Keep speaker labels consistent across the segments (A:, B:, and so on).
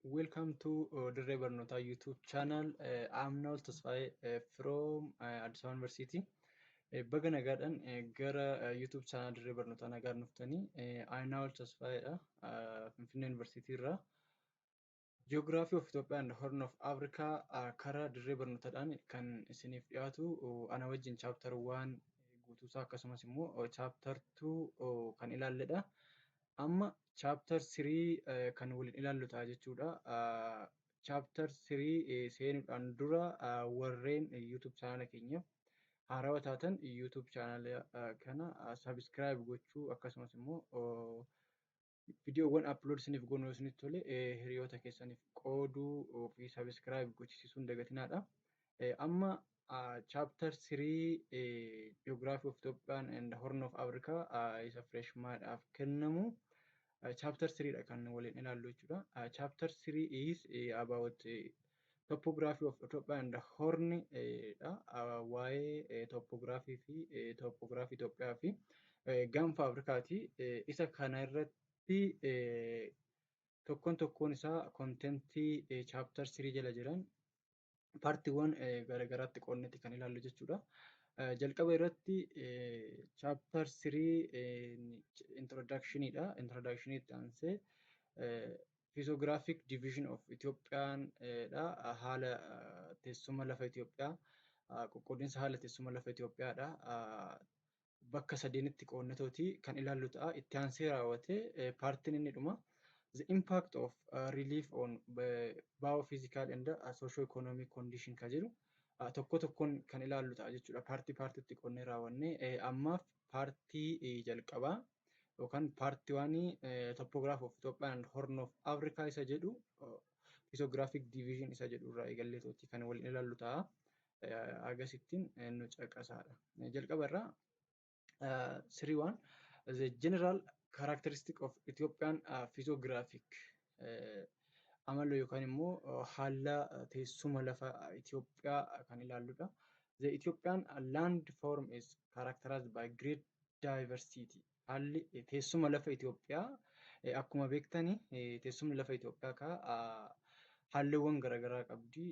A: Welcome to Dirree Barnootaa YouTube channel. I'm Noel Tasfaye from Addis Ababa University. Baga nagaadhaan gara YouTube channel Dirree Barnootaa nagaan dhuftanii. I'm Noel Tasfayeedha. Finfinnee University irraa. Geography of Ethiopia and Horn of Africa karaa Dirree Barnootaadhaan kan isiniif dhiyaatu ana wajjin chapter 1 guutuusaa akkasumas immoo chapter 2 kan ilaalledha. Amma chapter 3 kan waliin ilaallu ta'a jechuudha. Chapter 3 seenuudhaan dura warreen YouTube channel keenyaaf haarawaa taatan YouTube channel kana subscribe gochuu, akkasumas immoo viidiyoowwan upload isiniif goonu yoo isinitti tole hiriyoota keessaniif qooduu fi subscribe gochisiisuu hin dagatinaadha. Amma chapter 3, Geography of Ethiopia and Horn of Africa, isa freshmanidhaaf kennamu chapter 3 dha kan waliin ilaallu jechuudha. Chapter 3 is about topography of Ethiopia and Horn dha. Waa'ee topography fi topography Itoophiyaa fi Gaanfa Afrikaati. Isa kana irratti tokkoon tokkoon isaa contentii chapter 3 jala jiran partiiwwan garaagaraatti qoodneeti kan ilaallu jechuudha. Jalqaba irratti chapter 3 introductionidha. Introductionii itti aansee physiographic division of Ethiopian dha. Haala teessuma lafa Itoophiyaa, qoqqoodinsa haala teessuma lafa Itoophiyaadha. Bakka sadeenitti qoodnetooti kan ilaallu ta'a. Itti aansee raawwatee partiin inni dhuma the impact of relief on biophysical and socio-economic condition kan jedhu tokko tokkoon kan ilaallu ta'a jechuudha. Partii partiitti qoodnee raawwannee ammaaf partii jalqabaa yookaan part oneii topography of Ethiopia and Horn of Africa isa jedhu, physiographic division isa jedhu irraa eegalleetooti kan waliin ilaallu ta'a. Agasittiin nu caqasaadha. Jalqaba irraa 3.1, the general characteristic of Ethiopian physiographic, amala yookaan immoo haala teessuma lafa Itoophiyaa kan ilaalludha. The Ethiopian land form is characterized by great diversity. Haalli teessuma lafa Itoophiyaa, akkuma beektani, teessumni lafa Itoophiyaa kaa halluuwwan garaagaraa qabdi.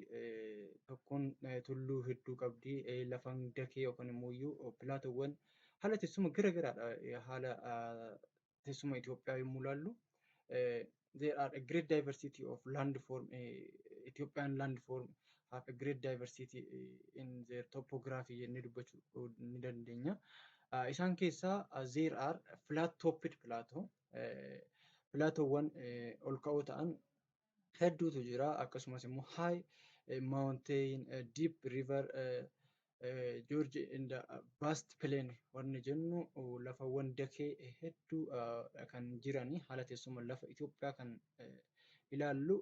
A: Tokkoon tulluu hedduu qabdi. Lafa dakee yookaan immoo plateauwwan, haala teessuma garaagaraadha. Haala teessuma Itoophiyaa yommuu ilaallu, there are a great diversity of landform. Ethiopian landform have a great diversity in their topography jennee dubbachuu ni dandeenya. Isaan keessaa there are flat topped plateau, plateauwwan ol ka'oo ta'an hedduutu jira. Akkasumas immoo high mountain, deep river gorge and vast plain wanni jennu, lafawwan dakee hedduu kan jirani haala teessuma lafa Itoophiyaa kan ilaallu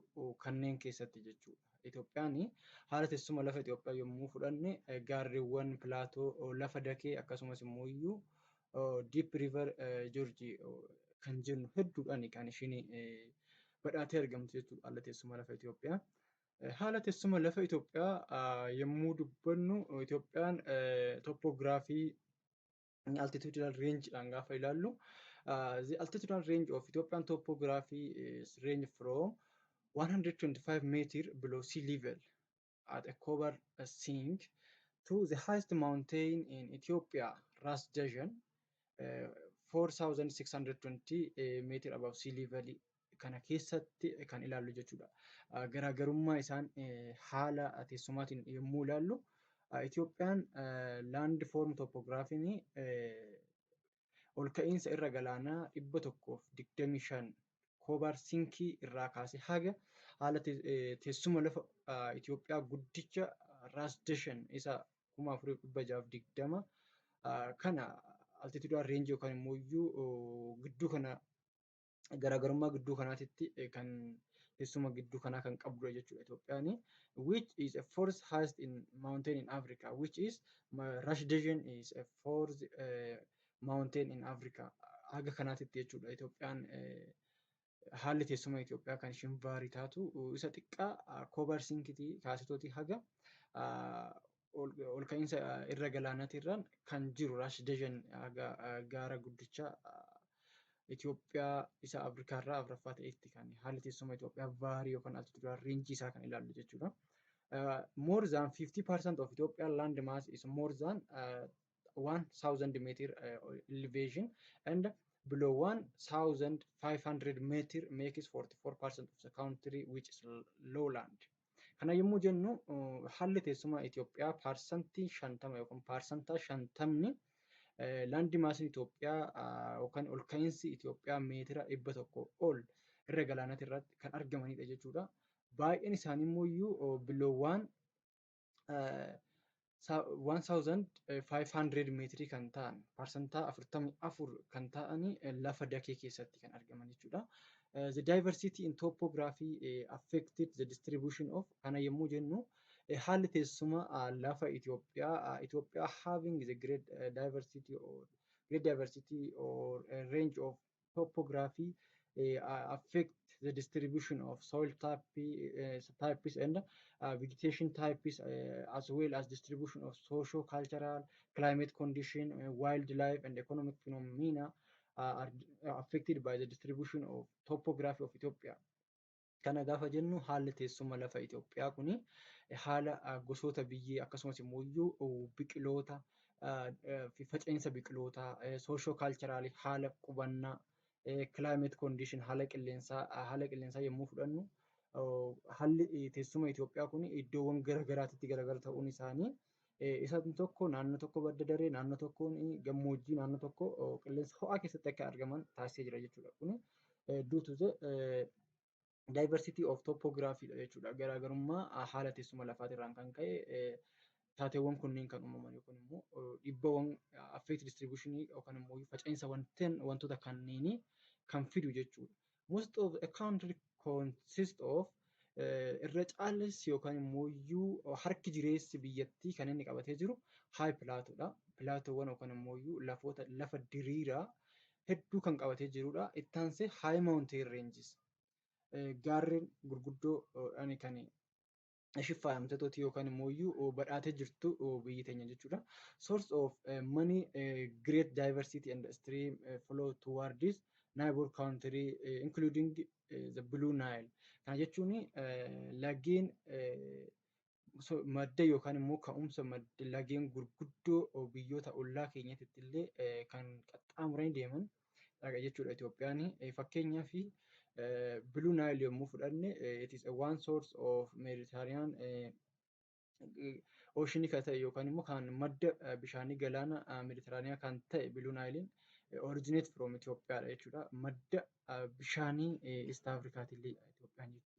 A: kanneen keessatti jechuudha. Itoophiyaan haala teessuma lafa Itoophiyaa yommuu fudhanne, gaarreewwan, plateau, lafa dakee, akkasumas immoo iyyuu deep river gorge kan jennu hedduudhaan kan ishiin badhaatee argamtu jechuudha haala teessuma lafa Itoophiyaa. Haala teessuma lafa Itoophiyaa yommuu dubbannu, Itoophiyaan topography altitudinal range-dhaan gaafa ilaallu, the altitudinal range of Ethiopian topography is range from 125 meter below sea level at a Kobar Sink to the highest mountain in Ethiopia, Ras Dashen, 4620 meter above sea level kana keessatti kan ilaallu jechuudha. Garaagarummaa isaan haala teessumaatiin yommuu ilaallu, Itoophiyaan land form topographyn ol ka'iinsa irra galaanaa 125 Kobar Sinkii irraa kaasee haga haala teessuma lafa Itoophiyaa guddicha Raas Dashen isa 4620 kana altitudinal rangeii yookaan immoo iyyuu gidduu kana, garaagarummaa gidduu kanaatitti kan teessuma gidduu kanaa kan qabdudha jechuudha Itoophiyaan. Which is a fourth highest in mountain in Africa, which is Ras Dashen is a fourth mountain in Africa. Haga kanaatitti jechuudha Itoophiyaan, haalli teessuma Itoophiyaa kan isheen vary taatu isa xiqqaa Kobar Sinkitii kaasitootii haga ol ka'iinsa irra galaanaatirraan kan jiru Ras Dashen haga gaara guddicha Itoophiyaa isa Afrikaarraa afuraffaa ta'etti kan haalli teessuma Itoophiyaa vary yookaan altitudinal range isaa kan ilaallu jechuudha. More than 50% of Ethiopian land mass is more than 1000 meter elevation and below 1500 meter makes 44% of the country, which is lowland. Kana yommuu jennu, haalli teessuma Itoophiyaa 50% yookaan 50% land massiin Itoophiyaa yookaan ol ka'iinsi Itoophiyaa meetira 100 ol irra galaanati irratti kan argamanidha jechuudha. Baay'een isaanii immoo below 1500 meetirii kan ta'an, 44% kan ta'anii, lafa dakee keessatti kan argaman jechuudha. The diversity in topography affected the distribution of, kana yommuu jennu, haalli teessuma lafa Itoophiyaa, Itoophiyaa having the great diversity or range of topography affect the distribution of soil types and vegetation types, as well as distribution of socio-cultural, climate condition, wildlife and economic phenomena are affected by the distribution of topography of Ethiopia. Kana gaafa jennu, haalli teessuma lafa Itoophiyaa kuni haala gosoota biyyee, akkasumas immoo biqiloota fi faca'insa biqilootaa, socio cultural, haala qubannaa, climate condition, haala qilleensaa yommuu fudhannu, haalli teessuma Itoophiyaa kun iddoowwan gara garaatitti garagara ta'uun isaanii, isa tokko naannoo tokko badda daree, naannoo tokko gammoojjii, naannoo tokko qilleensa ho'aa keessatti akka argaman taasisee jira jechuudha. Kuni due to the diversity of topography dha jechuudha. Garaagarummaa haala teessuma lafaatirraan kan ka'e taateewwan kunneen kan uumaman yookaan immoo dhiibbawwan affect distribution yookaan immoo faca'insa wantoota kanneenii kan fidu jechuudha. Most of a country consist of, irra caalessi yookaan immoo iyyuu harki jireessi biyyattii kan inni qabatee jiru high plateaudha. Plateauwwan yookaan immoo iyyuu lafoota lafa diriiraa hedduu kan qabatee jirudha. Itti aansee high mountain ranges, gaarreen gurguddoo kan ishii faayamteetoti yookaan immoo iyyuu badhaatee jirtu biyyi teenya jechuudha. Source of many great diversity and stream flow towards neighbor country, including the Blue Nile. Kana jechuun laggeen madda yookaan immoo ka'umsa lageen gurguddoo biyyoota ollaa keenyatti illee kan qaxxaamuranii deeman jechuudha Itoophiyaan. Fakkeenyaaf, Blue Nile yommuu fudhanne, it is a one source of Mediterranean Ocean kan ta'e yookaan immoo kan madda bishaanii galaana Mediterraaniyaa kan ta'e Blue Nile originate from Itoophiyaadha jechuudha. Madda bishaanii East Africaati illee Itoophiyaan jechuudha.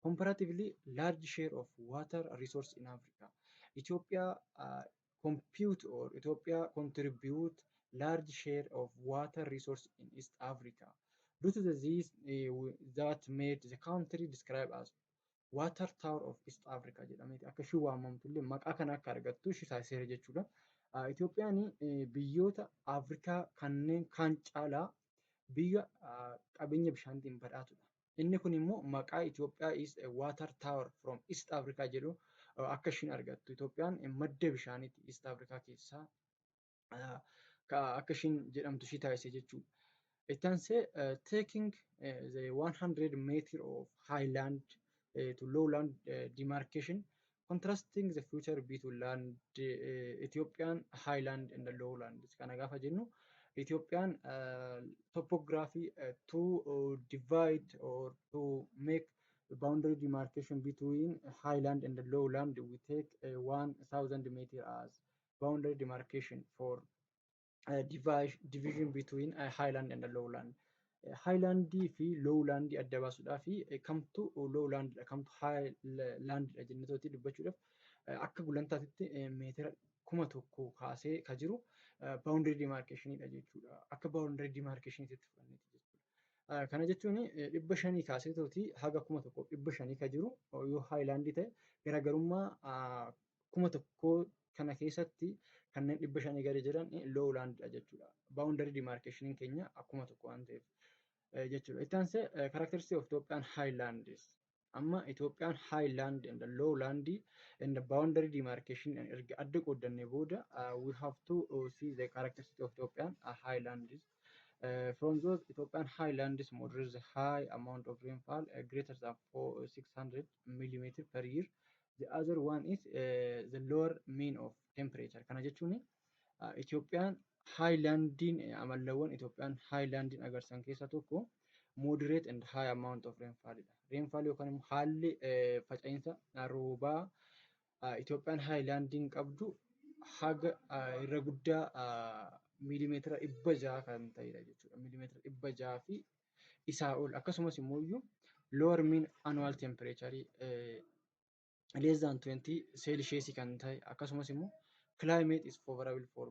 A: Comparatively large share of water resource in Africa. Ethiopia compute or Ethiopia contribute large share of water resource in East Africa. Due to this, that made the country described as Water Tower of East Africa jedhameeti akka ishii waamamtu illee maqaa kana akka argattu ishii taasiseera jechuudha. Itoophiyaan biyyoota Afrikaa kanneen kaan caalaa biyya qabeenya bishaaniitiin badhaatudha. Inni kun immoo maqaa Itoophiyaa is a water tower from East Africa jedhu akka ishiin argattu. Itoophiyaan madda bishaaniiti East Africa keessaa akka ishiin jedhamtu ishii taasise jechuudha. Itti aansee, taking the 100 meter of highland to lowland demarcation contrasting the feature between land Ethiopian highland and the lowland. Kana gaafa jennu, Itoophiyaan topography to divide or to make boundary demarcation between highland and the lowland, we take 1000 meter as boundary demarcation for division between highland and the lowland. Highlandii fi lowlandii adda baasuudhaaf, kamtu lowlandidha, kamtu highlandidha jenneetoti dubbachuudhaaf, akka gulantaatitti meetira 1000 kaasee ka jiru boundary demarcationidha jechuudha. Akka boundary demarcationitti fudhanneeti jechuudha. Kana jechuun 500 kaaseetooti haga 1500 ka jiru yoo highlandii ta'e, garaagarummaa 1000 kana keessatti kanneen 500 gadi jiran lowlandidha jechuudha. Boundary demarcationiin keenya 1000 waan ta'eef jechuudha. Itti aansee, characteristic of Ethiopian highlands. Amma Itoophiyaan highland and lowland and the boundary demarcation erga adda qooddannee booda, we have to see the characteristic of Ethiopian highlands. From those, Ethiopian highlands moderate high amount of rainfall, greater than 600 millimeter per year. The other one is the lower mean of temperature. Kana jechuun Itoophiyaan highlandiin amallawwan Itoophiyaan highlandiin agarsiisan keessaa tokko moderate and high amount of rainfall dha. Rainfall yookaan immoo haalli faca'insa roobaa Itoophiyaan highlandiin qabdu haga irra guddaa miilimeetira 600 kan ta'edha jechuudha. Miilimeetira 600 fi isaa ol, akkasumas immoo iyyuu lower mean annual temperature less than 20 Celsius kan ta'e, akkasumas immoo climate is favorable for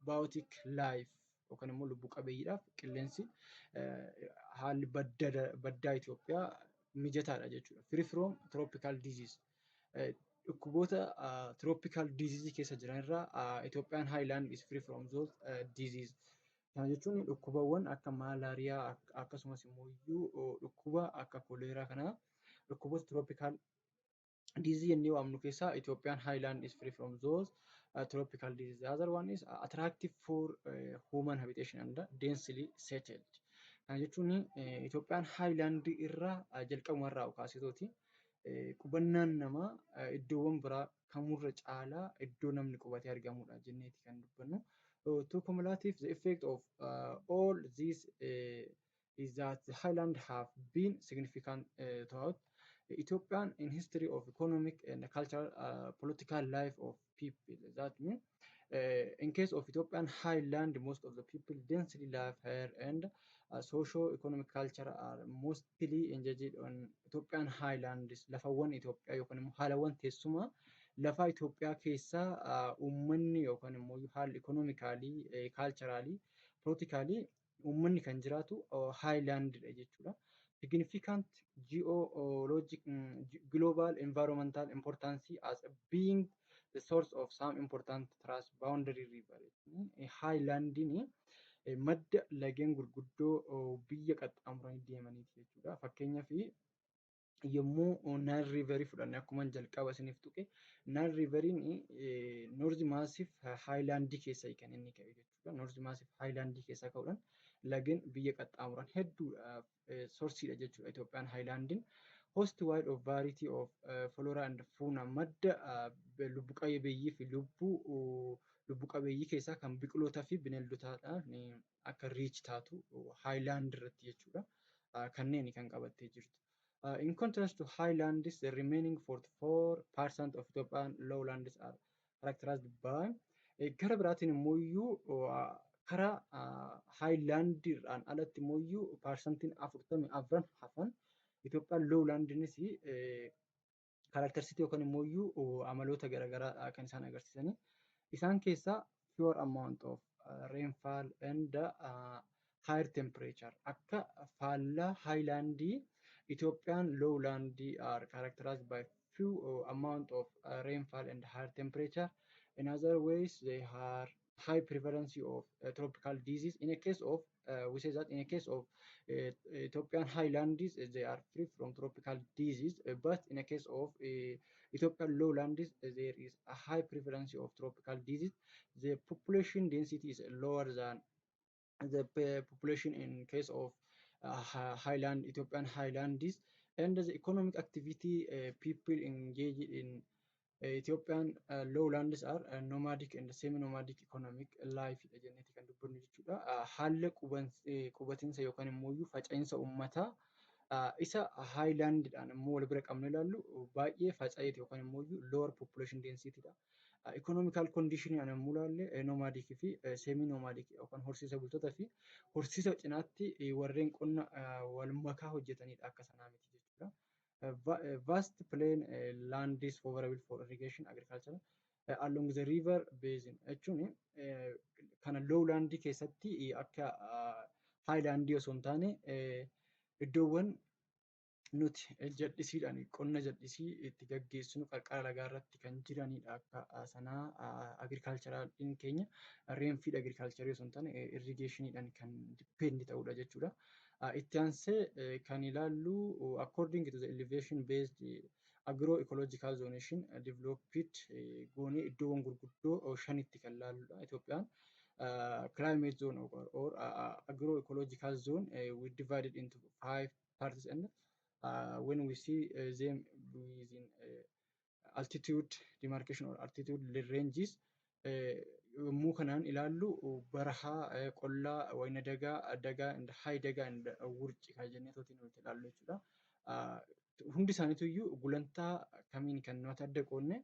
A: biotic life yookaan immoo lubbu qabeeyyiidhaaf qilleensi haalli baddaa Itoophiyaa mijataadha jechuudha. Free from tropical disease. Dhukkuboota tropical disease keessa jiran irraa Itoophiyaan highland is free from those disease. Kana jechuun dhukkubawwan akka maalaariyaa, akkasumas immoo iyyuu dhukkuba akka koleeraa kana, dhukkuboota tropical disease jennee waamnu keessaa Itoophiyaan highland is free from those tropical disease. The other one is attractive for human habitation and densely settled. Kana jechuun Itoophiyaan highland irraa jalqabumarraa kaasetooti qubannaan namaa iddoowwan biraa kamurra caalaa iddoo namni qubatee argamudha jenneeti kan dubbannu. To cumulative the effect of all these is that the highland have been significant throughout Ethiopian in history of economic and cultural, political life of people. That means in case of Ethiopian highland, most of the people densely live here and socio-economic culture are mostly engaged on Ethiopian highlands. Lafawwan Itoophiyaa yookaan immoo haalawwan teessuma lafaa Itoophiyaa keessaa uummanni yookaan immoo haalli economically, culturally, politically uummanni kan jiraatu highlandidha jechuudha. Significant geologic global environmental importance as being the source of some important transboundary river. Highlandiin madda lageen gurguddoo biyya qaxxaamuranii deemaniiti jechuudha. Fakkeenyaaf, yommuu Nile Riverii fudhanne, akkuma jalqaba isiniif tuqe, Nile Riveriin North Massif Highlandii keessaa kan inni ka'e jechuudha. North Massif Highlandii keessaa ka'uudhaan lageen biyya qaxxaamuran hedduudhaaf sourceiidha jechuudha Itoophiyaan Highlandiin. Host wide of variety of flora and fauna, madda lubbu qabeeyyii fi lubbu qabeeyyii keessaa kan biqilootaa fi bineeldotaadhaan akka rich taatu Highland irratti jechuudha. Kanneen kan qabattee jirtu. In contrast to highlands, the remaining 44% of Ethiopian lowlands are characterized by, gara biraatiin immoo iyyuu karaa highlandiidhaan alatti immoo iyyuu percentiin 44 hafan Itoophiyaan lowlandiinis characteristic yookaan immoo iyyuu amaloota garaagaraa kan isaan agarsiisanii. Isaan keessaa fewer amount of rainfall and higher temperature. Akka faallaa highlandii, Ethiopian lowland are characterized by few amount of rainfall and higher temperature. In other ways, they are high prevalence of tropical disease. In a case of, we say that in a case of Ethiopian highlands, they are free from tropical disease, but in a case of Ethiopian lowlands, there is a high prevalence of tropical disease. The population density is lower than the population in case of highland Ethiopian highlands, and the economic activity people engage in Ethiopian lowlands are nomadic and semi-nomadic economic life jenneeti kan dubbannu jechuudha. Haala qubatinsa yookaan immoo faca'insa uummataa isa highlandiidhaan immoo wal bira qabnee ilaallu baay'ee faca'eeti yookaan immoo lower population density dha. Economical condition yommuu ilaalle, nomadic fi semi nomadic yookaan horsiisa bultootaa fi horsiisa cinaatti warreen qonna wal makaa hojjetanidha, akka sanaa miti jechuudha. Vast plain land is favorable for irrigation agriculture along the river basin jechuun kana lowland keessatti akka highland osoo hin taane iddoowwan nuti jal'isiidhaan qonna jal'isii itti gaggeessinu qarqara lagaa irratti kan jiranidha. Akka sanaa agriculturaliin keenya rainfed agriculture osoo hin taane irrigationiidhaan kan depend ta'udha jechuudha. Itti aansee kan ilaallu according to the elevation based agro ecological zonation developed goonee iddoowwan gurguddoo shanitti kan ilaalludha Itoophiyaan. Climate zone or agroecological zone we divided into five parts, and when we see them within altitude demarcation or altitude ranges, yommuu kanaan ilaallu barahaa, qollaa, wayina dagaa, dagaa, high dagaa, wurci kan jennee nuti ilaallu jechuudha. Hundi isaaniitu iyyuu gulantaa kamiin kan nuti adda qoodne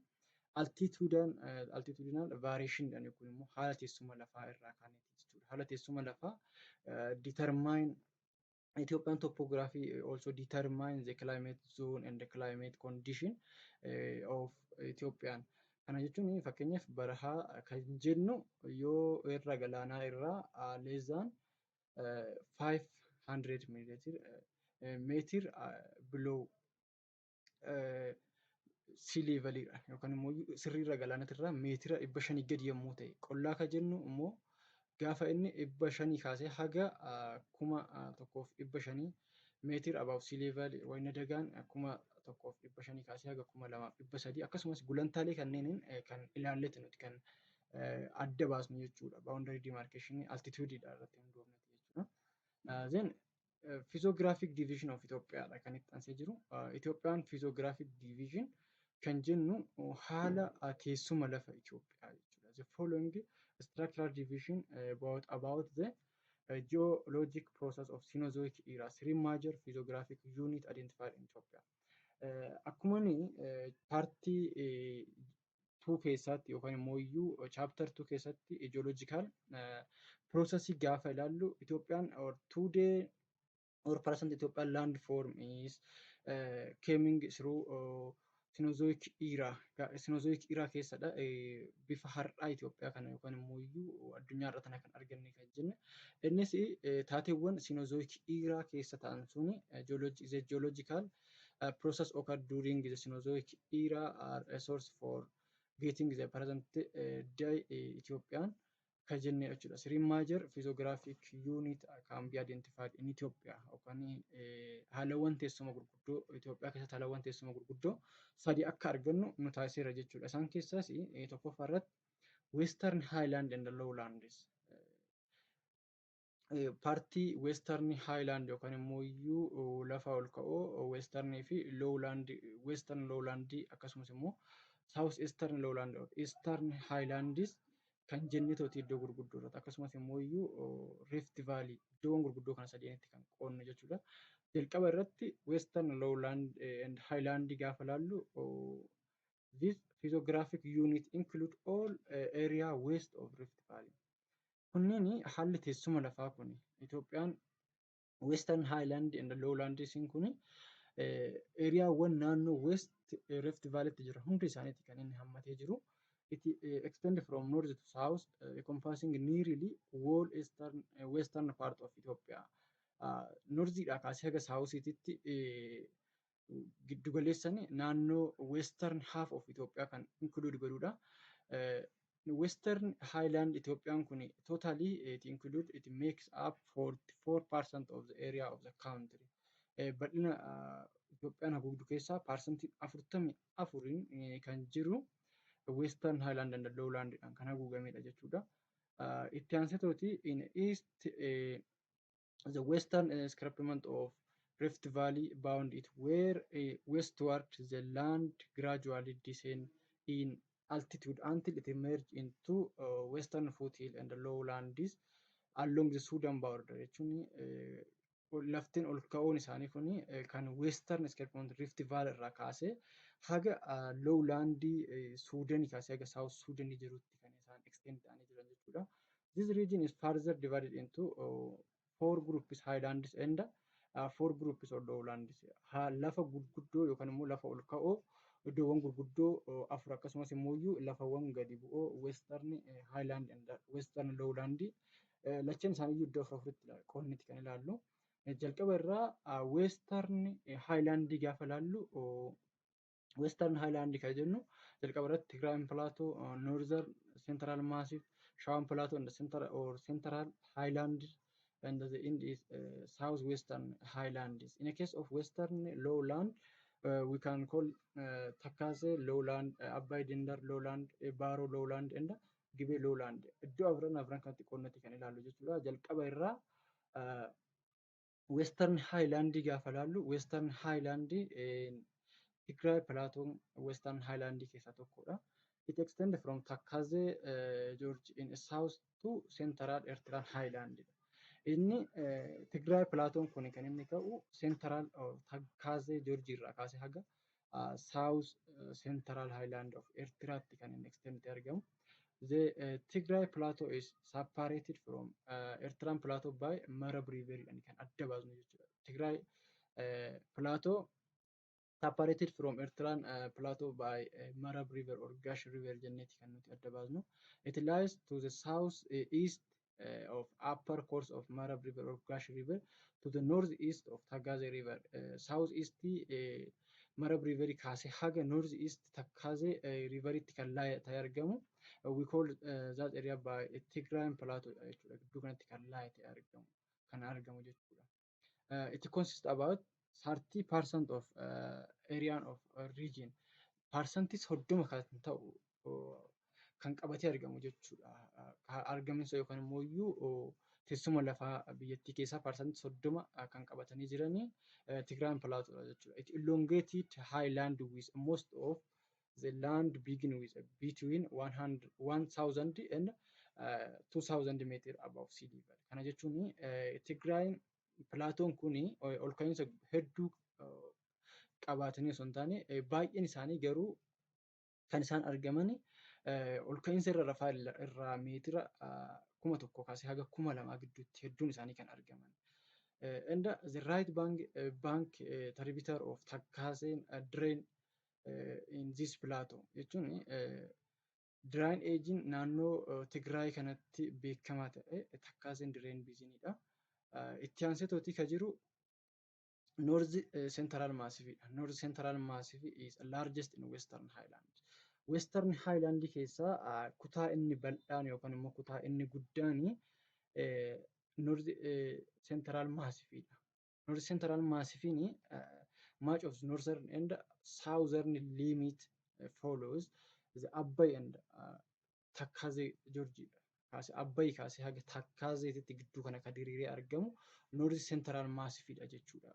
A: altitudinal variation dhaan yookiin immoo haala teessuma lafaa irraa kaaneeti jechuudha. Haala teessuma lafaa determine Ethiopian topography also determine the climate zone and the climate condition of Ethiopian. Kana jechuun fakkeenyaaf barahaa kan jennu yoo irra galaanaa irraa less than 500 meter below sea levelidha yookaan immoo sirriirra galaanaatirraa meetira 500 gadi yommuu ta'e, qollaa kan jennu immoo gaafa inni 500 kaasee haga 1500 meter above sea level, wayina dagaan 1500 kaasee haga 2300, akkasumas gulantaalee kanneeniin kan ilaalleeti nuti kan adda baasnu jechuudha. Boundary demarcation altitude irratti hundoofneeti jechuudha. Then physiographic division of Itoophiyaadha kan itti aansee jiru. Itoophiyaan physiographic division kan jennu haala teessuma lafa Itoophiyaa jechuudha. The following structural division about the geologic process of Cenozoic era. Three major physiographic unit identified in Ethiopia. Akkuma part two keessatti yookaan immoo iyyuu chapter two keessatti geological processii gaafa ilaallu, Itoophiyaan or today or present Ethiopian landform is coming through Cenozoic era. Cenozoic era keessadha bifa har'aa Itoophiyaa kana yookaan immoo iyyuu addunyaa irra tana kan arganne kan jenne. Innis taateewwan Cenozoic era keessa ta'an suni the geological process occurred during the Cenozoic era are a source for getting the present day Ethiopian kan jenne jechuudha. Three major physiographic unit can be identified in Ethiopia yookaan haalawwan teessuma gurguddoo Itoophiyaa keessatti haalawwan teessuma gurguddoo sadi akka argannu nu taasiseera jechuudha. Isaan keessaas tokkoffaa irratti Western Highland and Lowlands. Partii Western Highland yookaan immoo iyyuu lafa ol ka'oo Western fi Lowland, Western Lowland, akkasumas immoo South Eastern Lowland or Eastern Highlands kan jennee tooti iddoo gurguddoo irratti, akkasumas immoo iyyuu Rift Valley iddoowwan gurguddoo kana sadeenitti kan qoodnu jechuudha. Jalqaba irratti Western Lowland and Highland gaafa laallu, this physiographic unit include all area west of Rift Valley. Kunneen haalli teessuma lafaa kun Itoophiyaan Western Highland and Lowland kun areawwan naannoo West Rift Valleytti jiran hundi isaaniiti kan inni hammatee jiru. It extend from north to south, encompassing nearly whole eastern, western part of Ethiopia. Northiidhaa kaasee haga southiitti giddu galeessan naannoo western half of Ethiopia kan include godhudha. Western Highland Itoophiyaan kun totally it include, it makes up 44% of the area of the country. Bal'ina Itoophiyaan haguugdu keessaa 44% kan jiru Western Highland and Lowland kan haguugamedha jechuudha. Itti aansitooti in east, the western escarpment of Rift Valley bound it, where westward the land gradually descend in altitude until it emerged into western foothill and lowlands along the Sudan border jechuun laftiin ol ka'uun isaanii kun kan western escarpment Rift Valley irraa kaasee haga lowlandii Suudanii kaasee haga South Suudanii jirutti kan isaan extend ta'anii jiran jechuudha. This region is further divided into four groups highlands and four groups of lowlands. Lafa gurguddoo yookaan immoo lafa ol ka'oo iddoowwan gurguddoo afur, akkasumas immoo lafawwan gadi bu'oo western highland and western lowland lachan isaanii iddoo afur afuritti qoodneeti kan ilaallu. Jalqaba irraa western highland gaafa ilaallu, western highland kan jennu jalqaba irratti Tigraay Plateau, Northern Central Massif, Shawaan Plateau and Central or Central Highland, and the end is southwestern highlands. In a case of western lowland, we can call Takase lowland, Abbay Dinder lowland, Baro lowland, and Gibee Lowland. Iddoo afran afran kanatti qoodnee kan ilaallu jechuudha. Jalqaba irraa Western Highland gaafa ilaallu, Western Highland, Tigray Plateau Western Highland keessaa tokkodha. It extends from Takaze Gorge in south to Central Eritrean Highland. Inni Tigray Plateau kun kan inni ka'u Central Takaze Gorge irraa kaasee haga South Central Highland of Eritreaatti kan inni extend argamu. The Tigray Plateau is separated from Eritrean Plateau by Mareb River kan adda baasnu jechuudha. Tigray Plateau separated from Eritrean Plateau by Mareb River or Gash River jenneeti kan nuti adda baasnu. It lies to the south east of upper course of Mareb River or Gash River, to the north east of Takaze River. South east Mareb River kaasee haga north east Takaze Riveritti kan ta'e argamu. We call that area by Tigrayan Plateau jechuudha. Gidduu kanatti kan ta'e argamu kan argamu jechuudha. It consists about 30% of area of region. 30% kan ta'u kan qabatee argamu jechuudha. Argaminsa yookaan immoo iyyuu teessuma lafaa biyyattii keessaa 30% kan qabatanii jiranii Tigrayan Plateau jechuudha. It elongated highland with most of the land begin with between 100, 1000 and 2000 meter above sea level. Kana jechuun Tigrayan Plateaun kun ol ka'iinsa hedduu qabaatanii osoo hin taane, baay'een isaanii garuu kan isaan argaman ol ka'iinsa irra lafaa irraa meetira 1000 kaasee haga 2000 gidduutti hedduun isaanii kan argaman. And the right bank tributary of Takaze drain in this plateau jechuun drainageiin naannoo Tigraay kanatti beekamaa ta'e Takaze drain basinidha. Itti aansee tootii kan jiru North Central Massifidha. North Central Massif is largest in Western Highland. Western Highland keessaa kutaa inni bal'aan yookaan immoo kutaa inni guddaan North Central Massifidha. North Central Massifiin much of northern and southern limit follows the Abbay and Takaze Gorge. Kaasee Abbay kaasee haga Takkazeetitti gidduu kana kan diriiree argamu North Central Massifidha jechuudha.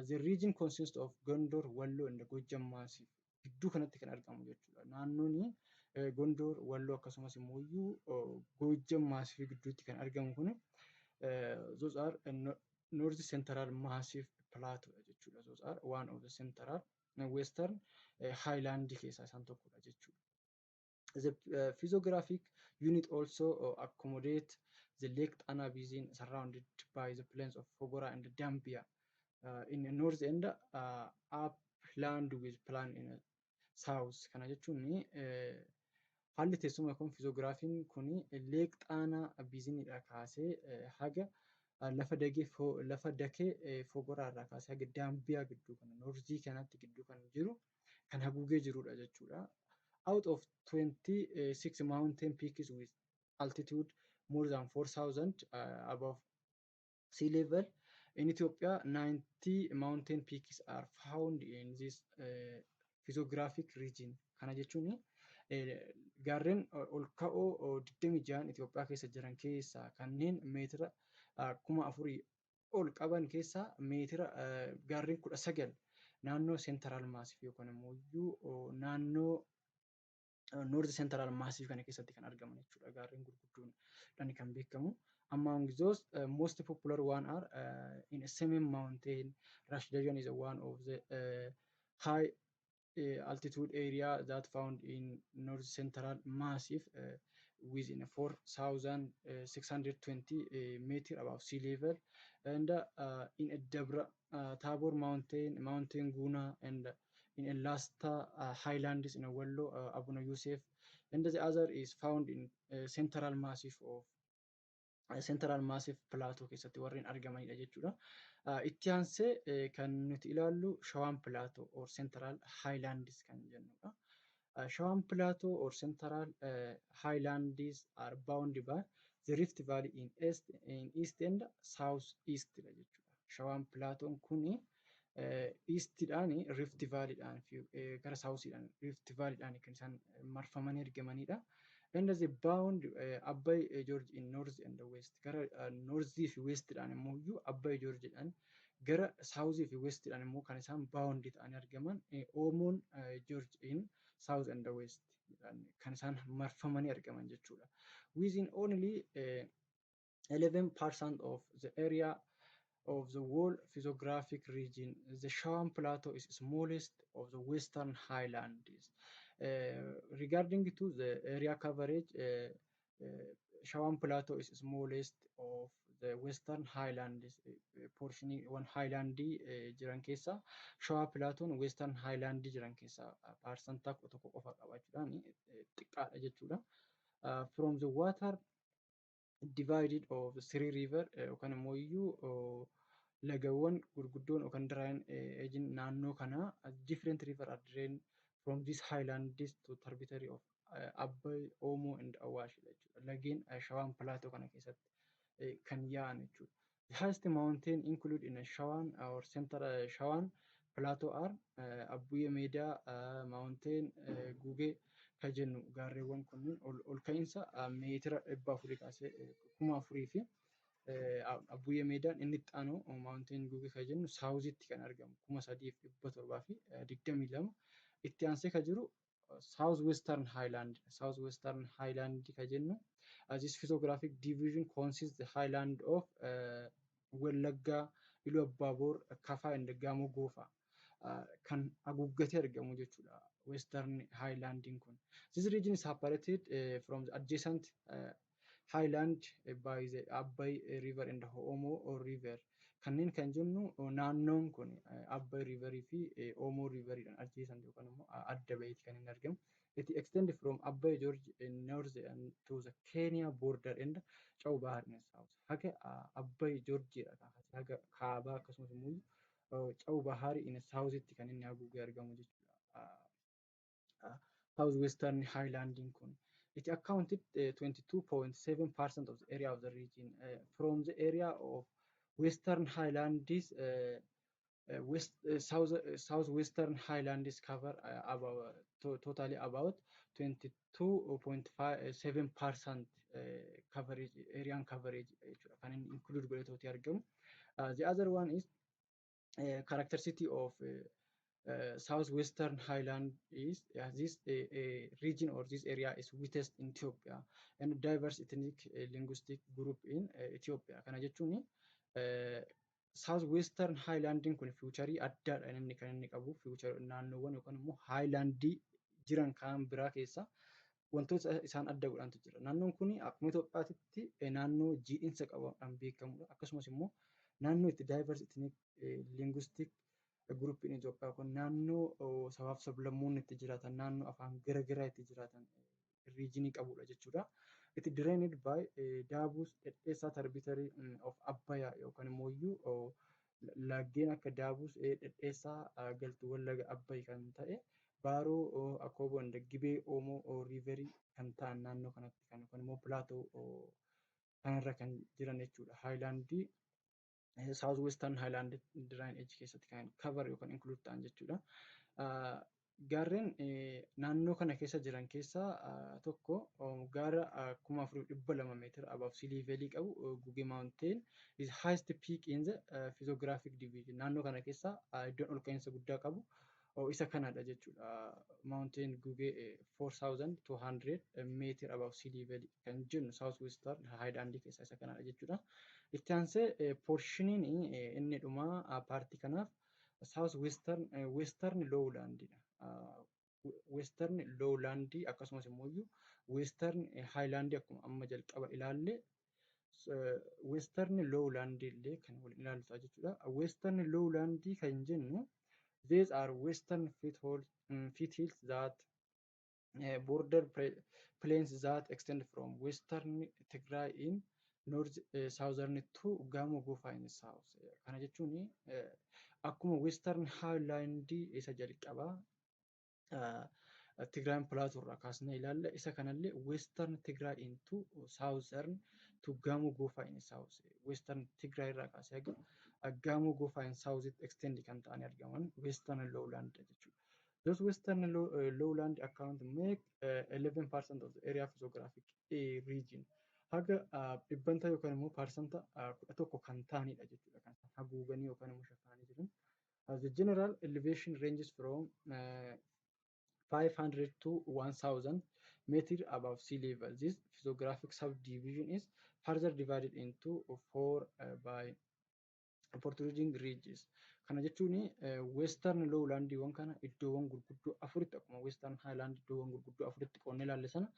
A: The region consists of Gondor, Wallo and Gojjam Massif. Gidduu kanatti kan argamu jechuudha. Naannoon Gondor, Walloo akkasumas immoo Gojjam Massif gidduutti kan argamu kun those are North Central Massif Plateau jechuudha. Those are one of the central western highland keessaa isaan tokkodha jechuudha. The physiographic unit also accommodate the Lake Tana basin surrounded by the plains of Fogora and Dambia in the north and upland with plain in south. Kana jechuun haalli teessuma kun physiographiin kun Lake Tana basinidha kaasee haga lafa dakee Fogoraa irraa kaasee haga Daambiyaa gidduu kana northii kanatti gidduu kan jiru kan haguugee jirudha jechuudha. Out of 26 mountain peaks with altitude more than 4000 above sea level in Ethiopia, 19 mountain peaks are found in this physiographic region. Kana jechuun gaarreen ol ka'oo 26 Itoophiyaa keessa jiran keessaa kanneen meetira 4000 ol qaban keessaa meetira gaarreen 19 naannoo Central Massif yookaan immoo naannoo North Central Massif kana keessatti kan argaman jechuudha. Gaarreen gurguddoon kan beekamu. Among those most popular one are in Semien Mountain. Ras Dashen is one of the high altitude area that found in North Central Massif within 4,620 meter above sea level, and in a Debra Tabor Mountain, Mountain Guna, and in Lasta Highlands in Wallo, Abuna Yusuf, and the other is found in Central Massif of Central Massif Plateau keessatti warreen argamanidha jechuudha. Itti aansee kan nuti ilaallu Shawaan Plateau or Central Highlands kan jennudha. Shawaan Plateau or Central Highlands are bounded by the Rift Valley in east and south east dha jechuudha. Shawaan Plateaun kuni eastidhaan Rift Valleyidhaan fi gara southiidhaan Rift Valleyidhaan kan isaan marfamanii argamanidha. And the bound Abbay Gorge in north and west. Gara northii fi westidhaan immoo iyyuu Abbay Gorgeedhaan, gara southii fi westidhaan immoo kan isaan bound ta'anii argaman Oomoon Gorge in south and west kan isaan marfamanii argaman jechuudha. Within only 11% of the area of the whole physiographic region, the Shawan Plateau is smallest of the Western Highlands. Regarding to the area coverage, Shawan Plateau is smallest of the Western Highlands. Portioniiwwan Highlandii jiran keessaa Shawaa Plateauun Western Highlandii jiran keessaa paarsantaa 11 qofa qabaachuudhaan xiqqaadha jechuudha. From the water divided of three river, yookaan immoo iyyuu lagawwan gurguddoon yookaan drainageiin naannoo kanaa, different river are drained from this highlands to tributary of Abbay, Omo and Awash jechuudha. Lageen Shawaan Plateau kana keessatti kan yaa'an jechuudha. The highest mountain include in Shawan or center Shawan Plateau are Abbuye Meedaa, Mountain Gugee kan jennu. Gaarreewwan kunniin ol ka'iinsa meetira 400 kaasee 4000 fi Abbuyyee Meedaan inni itti aanu Mountain Gugee kan jennu southitti kan argamu 3722. Itti aansee kan jiru South Western Highland. South Western Highland kan jennu, this physiographic division consists the highland of Wallaggaa, Iluu Abbaaboor, Kafaa and Gamoo Goofaa kan haguuggatee argamu jechuudha. Western Highlandiin kun. This region is separated from the adjacent highland by the Abbay River and the Omo River. Kanneen kan jennu naannoon kun Abbay Riverii fi Omo Riveriidhaan adjacent yookaan immoo adda baheeti kan inni argamu. It extends from Abbay Gorge in north and to the Kenya border and Caw Bahar in south. Haga Abbay Gorgeedha haga kaabaa, akkasumas immoo Caw Bahar in southitti kan inni haguugee argamu jechuudha. South Western Highlandiin kun. It accounted 22.7% of the area of the region. From the area of Western Highlands, West, South, Southwestern Highlands cover about totally about 22.7% coverage, area coverage jechuudha kan inni include godhatooti argamu. The other one is characteristic of Southwestern Highland is this region or this area is wettest in Ethiopia and diverse ethnic linguistic group in Ethiopia. Kana jechuun Southwestern Highlandiin kun featureii addaadha inni kan inni qabu. Feature naannoowwan yookaan immoo Highlandii jiran kaan biraa keessa wantoota isaan adda godhantu jira. Naannoon kun akkuma Itoophiyaatti naannoo jiidhinsa qabuudhaan beekamudha. Akkasumas immoo naannoo itti diverse ethnic linguistic groupiin Itoophiyaa kun naannoo sabaaf sablammoonni itti jiraatan, naannoo afaan garaagaraa itti jiraatan regionii qabudha jechuudha. It drained by Daabus, Dhedheessaa, tributary of Abbayaa yookaan immoo iyyuu laggeen akka Daabus, Dhedheessaa galtuuwwan laga Abbayi kan ta'e Baaroo, Akooboo and Gibee Oomoo riverii kan ta'an naannoo kanatti kan yookaan immoo plateau kanarra kan jiran jechuudha. Highlandii South Western Highland drainage keessatti kan cover yookaan include ta'an jechuudha. Gaarreen naannoo kana keessa jiran keessaa tokko gaara 4200 meetira above sea level qabu Gugee Mountain is highest peak in the physiographic division. Naannoo kana keessa iddoon ol ka'iinsa guddaa qabu isa kanadha jechuudha. Mountain Gugee 4200 meetira above sea level kan jennu South Western Highland keessaa isa kanadha jechuudha. Itti aansee portioniin inni dhumaa partii kanaaf South Western Western Lowlandidha. Western Lowland akkasumas immoo Western Highland akkuma amma jalqaba ilaalle Western Lowland illee kan waliin ilaallu ta'a jechuudha. Western Lowland kan jennu, these are western foothills that border plains that extend from western Tigray in north southern to Gamo Gofa in south. Kana jechuun akkuma Western Highland isa jalqabaa Tigraay Plateau irraa kaasnee ilaalla. Isa kanallee Western Tigray into southern to Gamo Gofa in south. Western Tigray irraa kaasee haga Gamo Gofa in south extend kan ta'anii argaman Western Lowland jechuudha. Those western lowland account make 11% of the area physiographic region. Haga dhibbanta yookaan immoo paarsanta 11 kan ta'anidha jechuudha kan isaan haguuganii yookaan immoo shaffananii jiran. The general elevation ranges from 500 to 1000 meter above sea level. This physiographic subdivision is further divided into four by protruding ridges. Kana jechuun western lowlandiiwwan kana iddoowwan gurguddoo afuritti, akkuma western highland iddoowwan gurguddoo afuritti qoonnee ilaalle sana,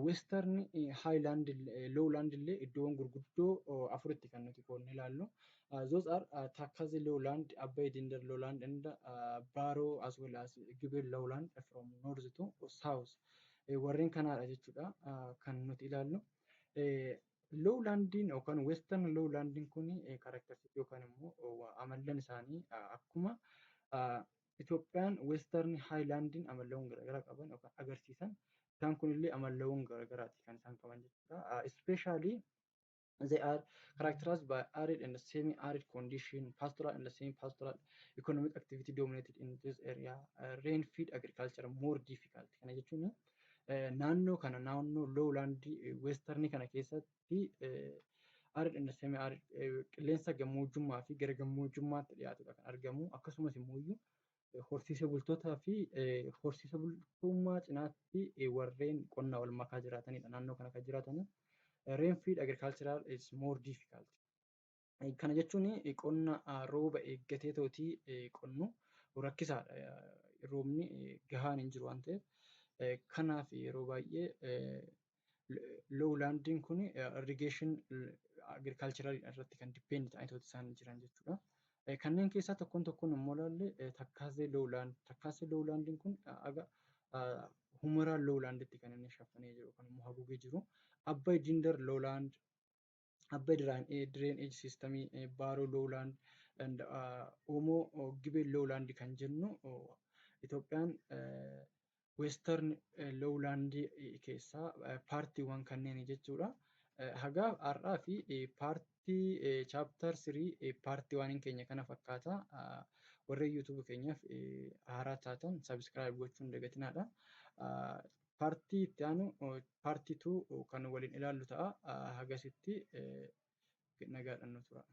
A: western highland lowland illee iddoowwan gurguddoo afuritti kan nuti qoonnee ilaallu. Those are Takaze lowland, Abbay Dinder lowland and Baro as well as Gibe lowland from north to south. Warreen kanaadha jechuudha kan nuti ilaallu. Lowlandiin yookaan western lowlandiin kun characteristicii yookaan immoo amallan isaanii akkuma Itoophiyaan western highlandiin amallawwan garaagaraa qaban yookaan agarsiisan, isaan kunillee amallawwan garaagaraati kan isaan qaban jechuudha. Especially they are characterized by arid and semi-arid condition, pastoral and semi-pastoral economic activity dominated in this area, rain-fed agriculture more difficult. Kana jechuun naannoo kana, naannoo lowlandii westernii kana keessatti arid and semi-arid, qilleensa gammoojjummaa fi gara gammoojjummaatti dhiyaatudha kan argamu. Akkasumas immoo horsiise bultootaa fi horsiise bultummaa cinaatti warreen qonna wal makaa jiraatanidha naannoo kana kan jiraatan. Rainfed agricultural is more difficult. Kana jechuun qonna rooba eeggatee tootii qonnu rakkisaadha. Roobni gahaan hin jiru waan ta'eef. Kanaaf yeroo baay'ee lowlandiin kun irrigation agricultural irratti kan depend ta'anii isaan jiran jechuudha. Kanneen keessaa tokkoon tokkoon immoo ilaalle, Takkaazee lowland. Takkaazee lowlandiin kun haga Humaraa lowlanditti kan inni shaffanee jiru yookaan immoo haguugee jiru. Abbay Dinder lowland, Abbay drainage systemii, Baaroo lowland, Oomoo Gibee lowland kan jennu Itoophiyaan western lowlandii keessaa partiiwwan kanneen jechuudha. Hagaa har'aa fi partii chapter 3 part oneiin keenya kana fakkaata. Warreen YouTubeii keenyaaf haaraa taatan subscribe gochuun dagatinaadha. Partii itti aanu part 2 kan waliin ilaallu ta'a. Hagasitti nagaadhaan nu tura.